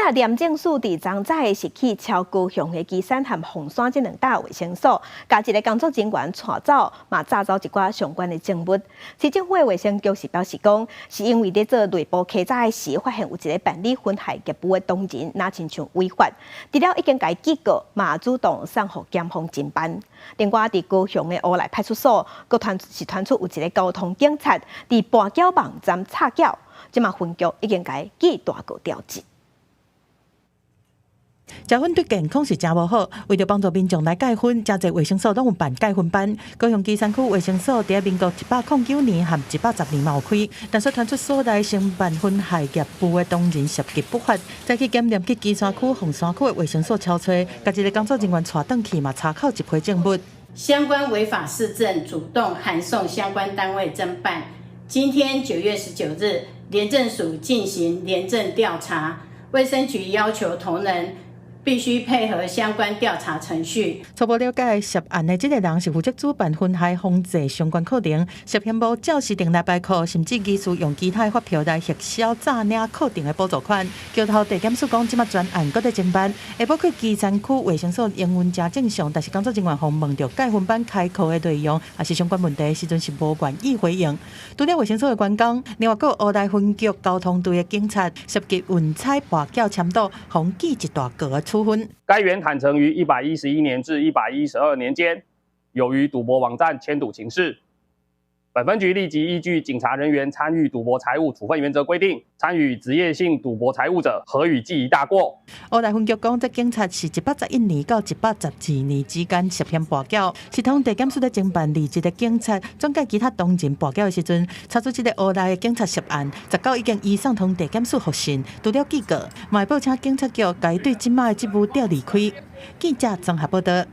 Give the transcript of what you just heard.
啊，廉政署佇昨早是去敲高雄的旗山和鳳山這兩搭衛生所，共一个工作人員帶走，嘛詐走一寡相關的證物。市政府的衛生局是表示講，是因為佇做內部稽查的時，發現有一个辦理婚害業務的同仁，若親像違法，除了已經共伊警告，嘛主動送予檢方偵辦。另外，佇高雄的烏來派出所，閣傳是傳出有一个交通警察佇跋筊網站插繳，這馬分局已經共伊記大過調職。食薰對健康是誠無好，為著幫助民眾來戒薰，誠濟衛生所攏有辦戒薰班。高雄旗山區衛生所佇民國109年和110年嘛有開，但是傳出所內承辦薰害業務的同仁涉及不法，再去檢驗去旗山區、鳳山區的衛生所敲揣，共一个工作人員帶轉去嘛，查扣一批證物。相關違法事證主動函送相關單位偵辦。今天9月19日，廉政署進行廉政調查，衛生局要求同仁必須配合相關調查程序。初步了解，涉案的這个人是負責主辦薰害防治相關課程，涉嫌無照時程來排課，甚至疑似用其他的發票來核銷詐領課程的補助款。橋頭地檢署講，這馬專案閣佇偵辦，下晡去旗山區衛生所營運誠正常，但是工作人員予問著戒薰班開課的內容，抑是相關問題時陣是無願意回應。除了衛生所的員工，另外閣有烏來分局交通隊的警察涉及運彩跋筊簽賭，予記一大過的處分。該員坦承於111年至112年間，有於賭博網站簽賭情事。本分局立即依據警察人員參與賭博財物處分原則規定，參與職業性賭博財物者，核予記一大過。烏來分局講，這警察是111年到112年之間涉嫌跋筊，是通地檢署咧偵辦離職的警察，轉介其他同仁跋筊的時陣，查出這个烏來的警察涉案，19已經移送通地檢署複訊，除了記過，嘛會報請警察局共伊對這馬的職務調離開。記者綜合報道。